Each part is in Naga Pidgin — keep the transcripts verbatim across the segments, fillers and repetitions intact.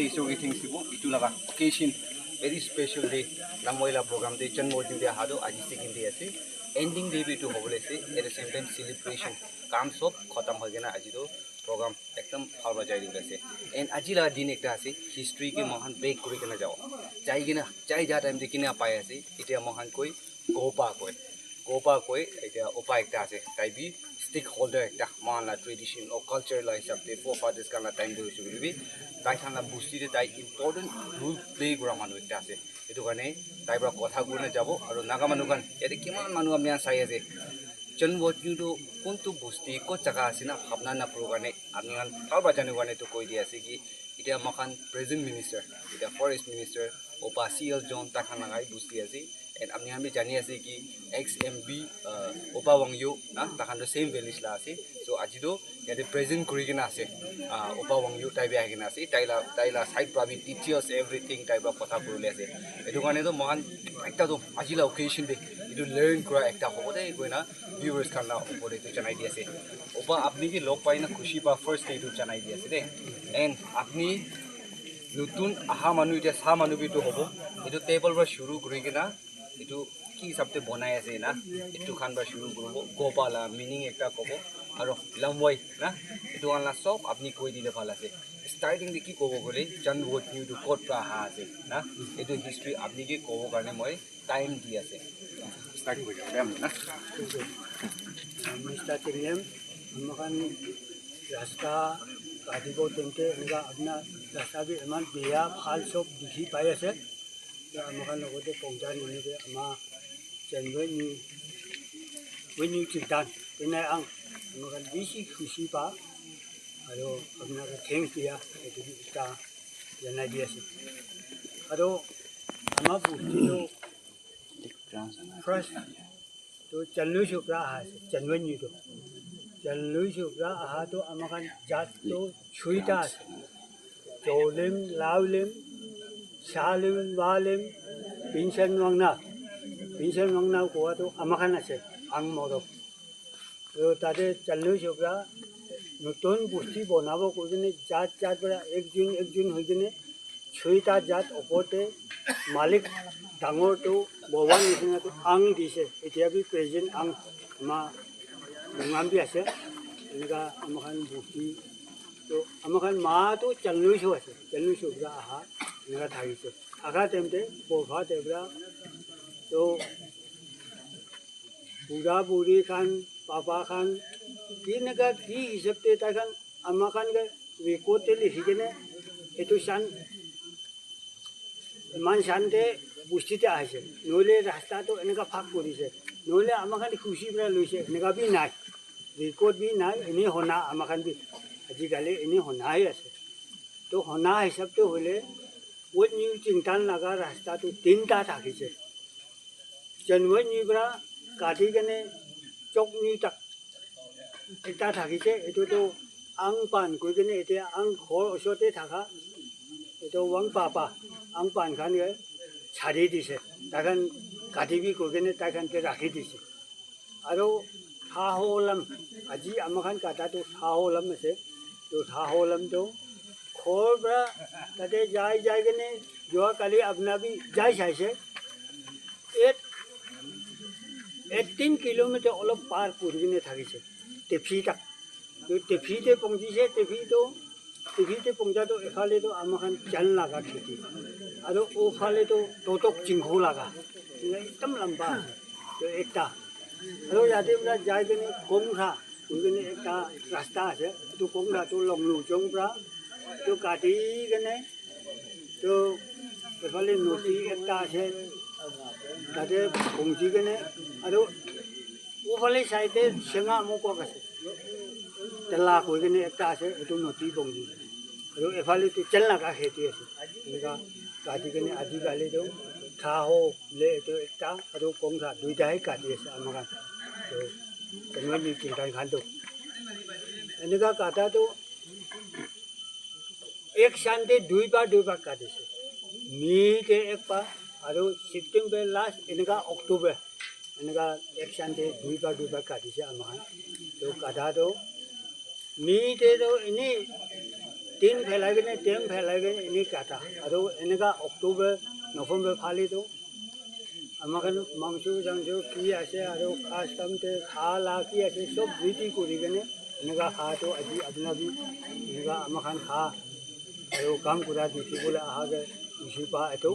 Isor ke thanks dibo, itu laga occasion, very special day, Lamwai la program te, Janmor din te aha toh aji second day ase, ending day bi itu hobole ase, at the same time celebration, kam sob khatam hoi kena aji toh program ekdam bhal para jai dikhi ase. And aji laga din ekta ase, history ke moikhan back kuri kena jabo, jai kena, jai ja time te kena pai ase, itya moikhan koi Gopa koi, Gopa koi, itya opa ekta ase, tai bi stakeholder ekta, moikhan la tradition or culture la hisab te forefathers khan la time te hoise koile bi, tai khan la bosti te tai important role play kura manu ekta ase. Etu karne tai para kotha kuri na jabo, aru Naga manu khan yate kiman manu apni khan sai ase, Janmor din tu kuntu bosti kot jaga ase na bhabna na kuru karne apni khan bhal para janibo karne etu koi di ase ki, itya moikhan present minister, itya forest minister, opa C L John tai khan laga hi bosti ase. And apni khan bi jani ase ki ex M P, uh, Opa Wangyo na, tai khan toh same village la ase. So aji toh yate present kuri kena ase. Uh, Opa Wangyo tai bi ahi kena ase. Tai la, tai la side pra bi details everything tai pra kotha kuri le ase. Etu karne toh moikhan ekta toh aji la occasion te etu learn kura ekta hobo de koina viewers khan la opor te etu janai di ase. Opa apni ke log pai na khushi pa first te etu janai di ase de. And apni nutun aha manu, itya sa manu bi etu hobo. Etu table pra shuru kuri kena etu ki hisab te bonai ase na, etu khan pra shuru kuribo, Gopa la meaning ekta kobo, aro Lamwai na, etu khan la sob apni koi dile bhal ase. Starting te ki kobo koile, Janmor din tu kot pra aha ase na, etu history apni ke kobo karne moi time di ase. Start kuri dibo de, na? Mister Tinglem, amakhan rasta katibo tente eneka apna rasta bi eman beya bhal sob dikhi pai ase. Amakhan logote pongja nimite ama Janmor din, Janmor din chingtan, tenai ang, amakhan bishi khushi pa, aro apna ke thanks diya, etu bi ekta janai di ase. Aro ama bosti toh first toh Janmor shukra aha ase, Janmor din toh. Janmor shukra aha toh amakhan jat toh choita ase. Cholem, Laolem, Salem, Walem, Pinsan Wangna. Pinsan Wangna kowa toh amakhan ase, ang moro. Toh tate Janmor shukra notun bosti bonabo koi kene jat jat para ekjon ekjon hoi kene choita jat opor te malik dangor toh Bhagwan nishina toh ang dise. Itya bi present ang ama Lungam bi ase. Eneka amakhan bosti toh amakhan ma toh Janmor shu ase. Janmor shu pra aha eneka thakise. Aha time te porpha te pra toh bura buri khan, papa khan, kineka ki hisab te tai khan amakhan ke record te likhi kene etu shan iman shan te bosti te ahise. Nohole rasta toh eneka bhag korise. Nohole amakhan khushi pra loise. Eneka bi nai. Record bi nai. Ene hona amakhan bi. Ajikali ene hona hi ase. Toh hona hisab te hoile Old New Chingtan laga rasta toh tinta thakise. Janmor din pra kati kene Chokni tak ekta thakise, etu toh Angpan koi kene etiya ang ghor osor te thaka, etu Wang Papa, Angpan khan ke chari dise, tai khan kati bi koi kene tai khan ke rakhi dise. Aro Thaholam, aji amakhan kata toh Thaholam ase, toh Thaholam toh ghor pra tate jai jai kene jua kali apna bi jai saise, eight, eighteen kilometer olop par kuri kene thakise, Tephri tak. Toh Tephri te pongchise, Tephri toh, Tephri te pongcha toh ephale toh amakhan chan laga kheti. Aro ophale toh Totok Chinghu laga. Ekdam lamba ase. Toh ekta. Aro yate pra jai kene Kongkha, koi kene ekta rasta ase. Etu Kongkha toh Longluchong pra. Toh kati kene toh ephale nodi ekta ase, tate pongchi kene, aro uphale side te Senga Mokok ase, Tela koi kene ekta ase, etu nodi pongchi, aro ephale toh chan laga kheti ase, eneka kati kene ajikali toh Thaho le etu ekta, aro Kongkha duita he kati ase amakhan, toh Janmor din chingtan khan toh eneka kata toh ek shan te dui bar, dui bar katise. May te ek bar, aru September last, eneka October, eneka ek shan te dui bar, dui bar katise amakhan. Toh kata toh, May te toh ene Tin phelai kene, ten phelai kene, eni kata. Aru eneka October, November phale tu, ama khan mangso jangso ki ase, aru custom te kha la ki ase, sob ready kuri kene, eneka kha tu aji apna bi, eneka ama khan kha, aru kam kura dikhi bole aha ke khushi pa etu.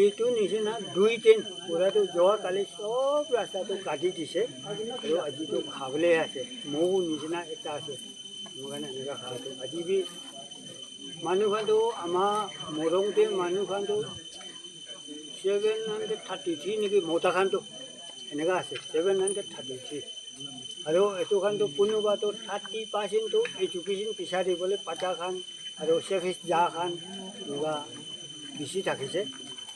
Etu nisina dui tin pura tu joa kali sob rasta tu kati dise, aru aji tu khabole ase, mo nisina ekta ase. Moikhan eneka kha tu aji bi manu khan tu ama morung te manu khan tu seven hundred thirty three niki mota khan tu eneka ase seven hundred thirty three. Aru etu khan tu kunuba tu thirty percent tu education bisari bole patta khan aru service ja khan eneka bishi thakise.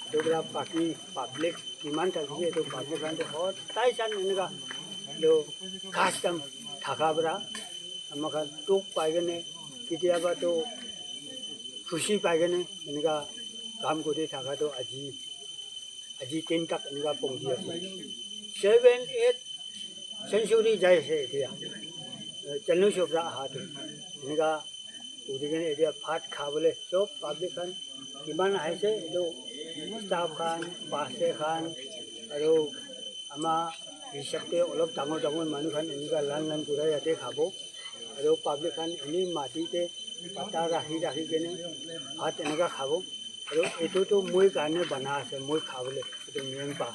Etu para baki public kiman thakise etu public khan tu hotai san eneka etu custom thaka para ama khan dukh pai kene ketiaba tu khushi pai kene eneka kam kuri thaka tu aji aji tin tak eneka pongji ase. Seven eight century jai ase etia. Chanu sobra aha tu eneka kuri kene etia bhat khabole sob public khan kiman ahise etu staff khan pastor khan aru ama hisab te olop dangor dangor manu khan eneka line line kura yate khabo aru public khan eni mati te pata rakhi rakhi kene bhat eneka khabo aru etu tu moi karne bana ase moi khabole etu main pa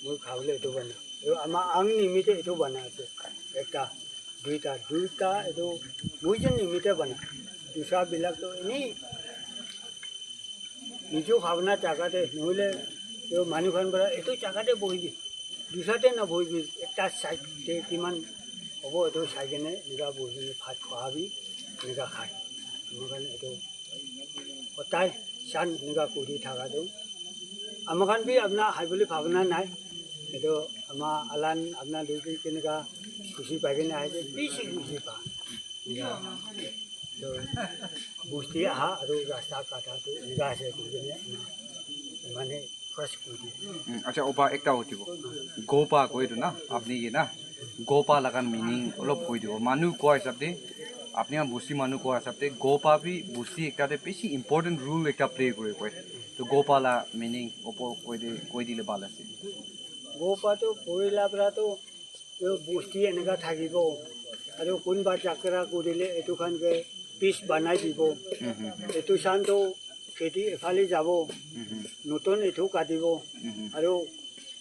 moi khabole etu bana aru ama ang nimite etu bana ase ekta duita duita etu moi jen nimite bana dusra bilak tu eni niju bhabna jaga te nohole etu manu khan para etu jaga te bohibi dusra te na bohibi ekta side te kiman hobo etu sai kene eneka bohi kene bhat khwa bi eneka khai moi khan etu hotai san eneka kuri thaka tu ama khan bi apna hai bole bhabna nai etu ama alan apna dui keneka khushi pai kene ahise bishi khushi pa eneka to bosti aha aru rasta kata tu eneka ase koi kene ama mane first koi di. Acha opa ekta utibo gopa koi tu na apni ye na gopa laga meaning olop koi dibo manu koa hisab te apni khan bosti manu koa hisab te gopa bi bosti ekta te bishi important role ekta play kore koi to gopa la meaning opo koi de koi dile bhal ase. Gopa tu poila para tu etu bosti eneka thakibo aru kunba jatra kurile etu khan ke piece banai dibo etu san tu kheti ephale jabo notun etu katibo aru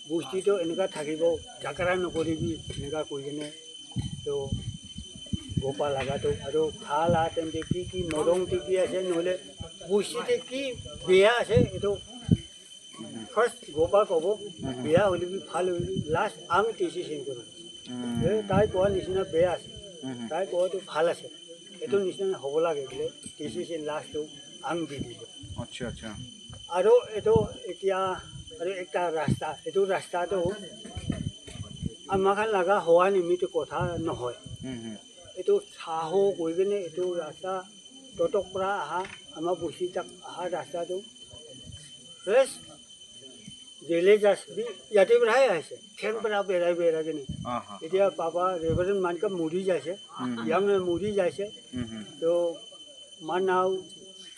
bosti tu eneka thakibo jatra nokoribi eneka koi kene to gopa laga tu aru kha la time te ki ki morong ki ki ase nohole bosti te ki beya ase etu first gopa kobo beya hoile bi bhal hoile bi last ang decision koribo e tai koa nisina beya ase tai koa tu bhal ase etu nisina hobo lage bole decision last tu ang di dibo. Acha acha. Aru etu etia aru ekta rasta etu rasta tu ama khan laga howa nimite kotha nohoi etu saho koi kene etu rasta totok para aha ama bosti tak aha rasta tu first religious bi yate para hai ahise then para berai berai kene etia baba reverend man ka muri jaise young man muri jaise to manau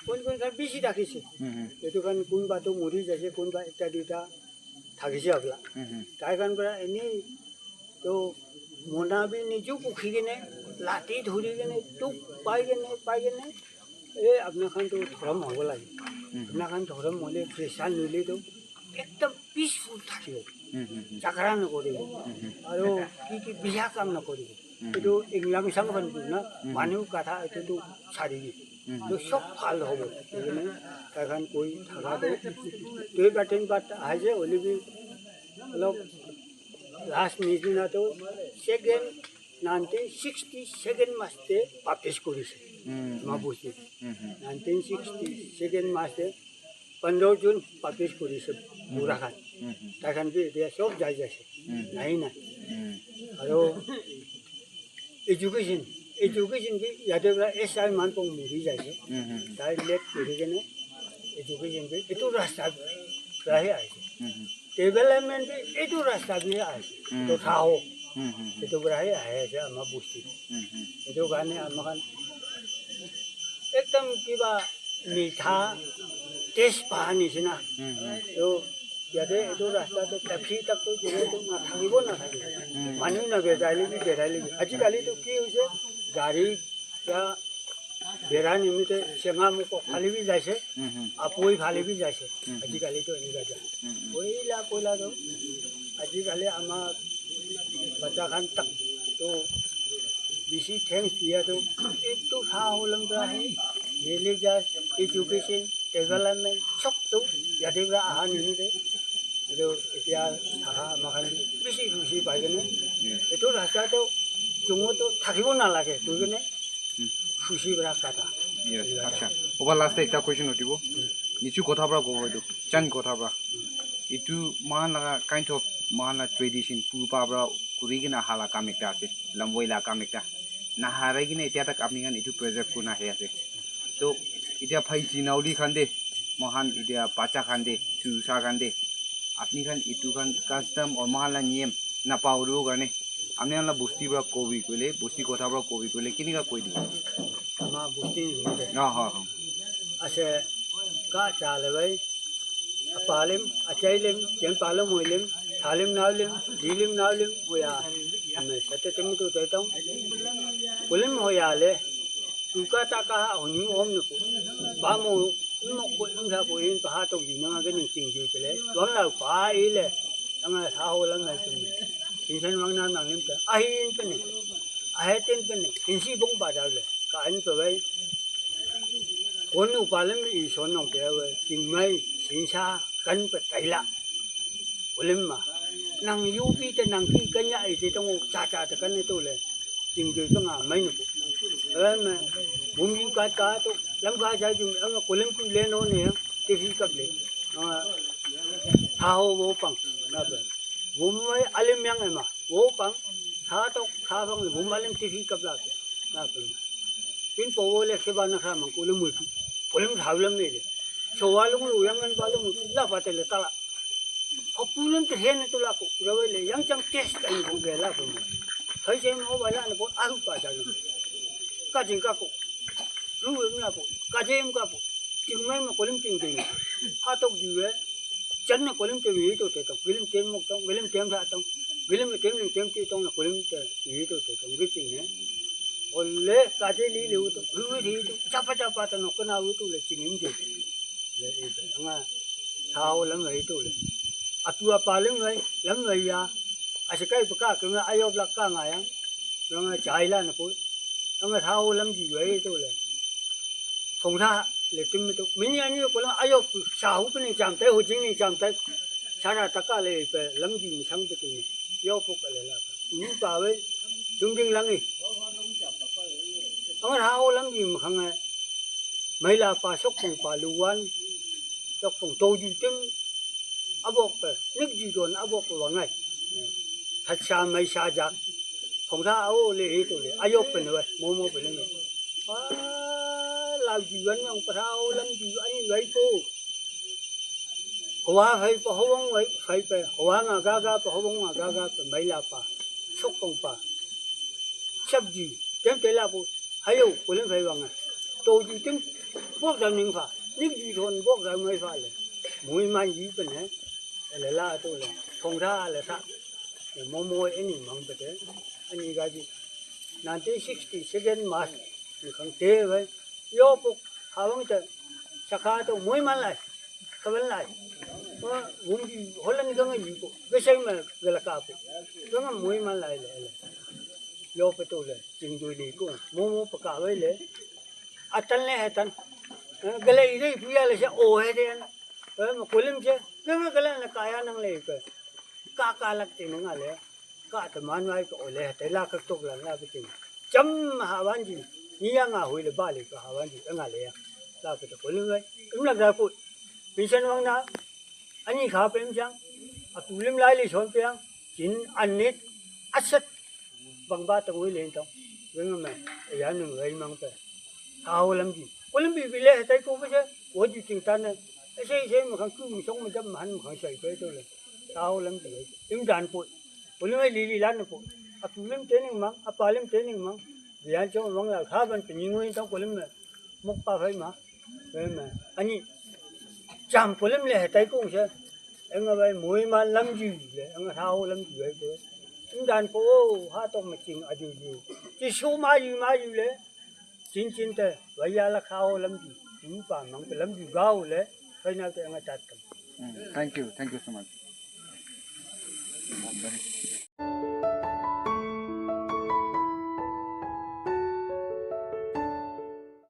kun kun khan bishi thakise etu khan kunba to muri jaise kunba ekta duita thakise abla tai khan para eni to mona bi niju bukhi kene lati dhuri kene tuk pai kene pai kene e apna khan to dhorom hobo lage apna khan dhorom hole Christian hoile to ekdam peaceful thakibo jhagara nokoribo aru ki ki biya kam nokoribo etu inglang sang khan tu na manu katha etu tu chari to sob bhal hobo etu tai khan koi thaka to dui ba tin ba aise hoile bi olop last nishina to second nineteen sixty second mas te baptize korise ama bosti nineteen sixty second mas te pandra jun baptize korise bura khan tai khan bi etia sob jai jaise nai nai aru education education bi yate para S I man pong muri jaise tai late kuri kene education bi etu rasta para he aise development bi etu rasta bi aise to thao etu para he ahi ase ama bosti etu karne ama khan Ekdam kiba mitha, taste pa nishina. Hmm, hmm. To yate etu rasta to kafi tak to jene to nathakibo nathakibo. Hmm. Manu na berai lebi berai lebi. Ajikali to ki hoise, gari ya berai nimite senga muko phale bi jaise, hmm, hmm, apoi phale bi jaise. Hmm, hmm. Ajikali to eneka jai. Hmm, hmm. Poila poila to ajikali ama bacha khan tak to bishi thanks diya to etu saholam to ahi, religious, education, development, sob to yate para aha nimite etu etia aha ama khan bishi khushi pai kene etu rasta to chungo to thakibo nalage koi kene khushi para kata. Yes, acha. Oba last te ekta question utibo. Nichu kotha para kobo etu, chan kotha para. Etu mohan laga kind of mohan la tradition purba para kuri kena aha la kam ekta ase, lamboi la kam ekta. Naharai kena etia tak apni khan etu preserve kurina ahi ase. To etia phai chinauli khan de, mohan etia bacha khan de, chusa khan de, apni khan etu khan custom or mohan la niyam napahoribo karne, apni khan la bosti para kobi koile, bosti kotha para kobi koile, kenika koi dibo? Ama bosti ni de. Ha, ha, ha. Ase ka cha le bai. Apalim, achailem, jen palem hoilem, thalim naulem, dilim naulem, hoya. Ame sate temi to tetong. Kulim hoya le. Tuka taka ha honi om nuku. Ba mo, mo ko, mo sa ko in pa ha to gi na ga ning ching ju pele. Wang la pa ile. Anga sa ho lam na ching. Insan wang na nang lim ta. Ahin pene. Ahetin pene. Insi bong ba da le. Ka in pa bai. Konu palam i son nong pe we. Ching mai, sin sa, kan pa taila. Kulim ma. Nang yupi te nang ki kanya ai te tong cha cha te kan to le. Ching ju to nga mai no. Em, bum yu ka ka to lam ka ja ju ang kulim ku le no ne te fi kap le. Ah, tha ho wo pang. Na ba. Bum mai alim yang ma. Wo pang. Tha to tha bang le bum alim te fi kap la. Na ba. Pin po wo le se ba na kha mang kulim mu. Kulim tha lam me le. So wa lung lu yang ngan ba lung la pa te le ta la. Hopulun te hen tu la ko, rawe le, yang chang test kan ko ge la ko mo. Thai se mo ba la ko, aru pa da no. Ka jing ka ko. Lu lu na ko, ka jem ka ko. Ting mai ma kolim ting ting. Ha tok ji we. Chan na kolim te wi to te to. Gilim tem mok tong, gilim tem tha tong. Gilim tem ling tem ti tong na kolim te wi to te tong. Gi ting ne. Ole ka je li le u to, lu ri to. Chapa chapa ta no ko na u to le ching im je. Le, eh, anga, thao lam wai tu le. Atu apa lam wai, lam wai ya. Ase kai pa ka, ka nga ayop la ka nga yang. Anga chai la na ko. Anga thao lam ji wai tu le. Thong tha le tim tu. Mini ani ko la ayop sa hu pe ni cham tai, hu jing ni cham tai. Chara ta ka le pe lam ji ni sang pe tu ni. Yo pu ka le la. Ni pa wai. Chung ding lang ni. Anga thao lam ji ma khang ai. Mai la pa sok pung pa lu wan. Sok pung to ju tim. Abok pe, nik ji don abok pe wangai. Thacha mai sa ja. Khong tha ao le he to le. Ayok pe ne wa, mo mo pe ne. Ah, lau ji wan yang pa thao lam ji ani wai po. Hwa phai pa hwang wai phai pe. Hwa nga ga ga pa hwang nga ga ga pe mai la pa. Sok pung pa. Sab ji. Tem te la po. Hayo, kulim phai wang a. To ju tim bok dam ning pha. Nik ju thon bok dam mai pha le. Mui man ji pe ne. Le la to le. Thong tha le tha. Mo mo e ni mang pe te. Ani ga ji. Nineteen sixty second March. Ni khang te wai. Yo pok ha wang te. Sakha to mui man lai. Ka ban lai. Wa wung ji holan ga ngai ji ko. Ga sai ma ga la ka po. Ga nga mui man lai le le. Yo pe to le. Jing dui li ko. Mo mo pa ka wai le. Atan le he tan. Eh, gale i dei puya le se o he de. Eh, ma kolim je. Gale gale na kaya nang le ko. Ka ka lak te nga le. Ka ta man wai ko le te la ka tok la la ke. Cham ha wan ji. Ni ya nga hui le ba le ko ha wan ji nga le ya. La ke to kolim wai. Im la ga ko. Pinsan wang na. Ani kha pem jang, a tulim lai li son piang, chin anit, asat, bang ba tong wi len tong, weng ma, ya nung wai mang pe, tao lam di, kolim bi bi le tai ko pe je, wo di ting tan ne, ese ese ma khang ku mi song ma jam ma han ma khang sai pe to le, tao lam di, im dan po, kolim li li lan po, a tulim te ning mang, a palim te ning mang, yan chong mang la kha ban pe ning wi tong kolim me, Mok pa phai ma. Phai ma. Ani cham polem le hetai kong se. Enga bai moi ma lam ju le. Enga tha ho lam ju ai ko. Ndan ko ha to ma ching aju ju. Ti su ma ju ma ju le. Chin chin te. Wai ya la kha ho lam ju. Ti pa mang pe lam ju ga ho le. Phai na te enga chat kam. Mm, thank you, thank you so much.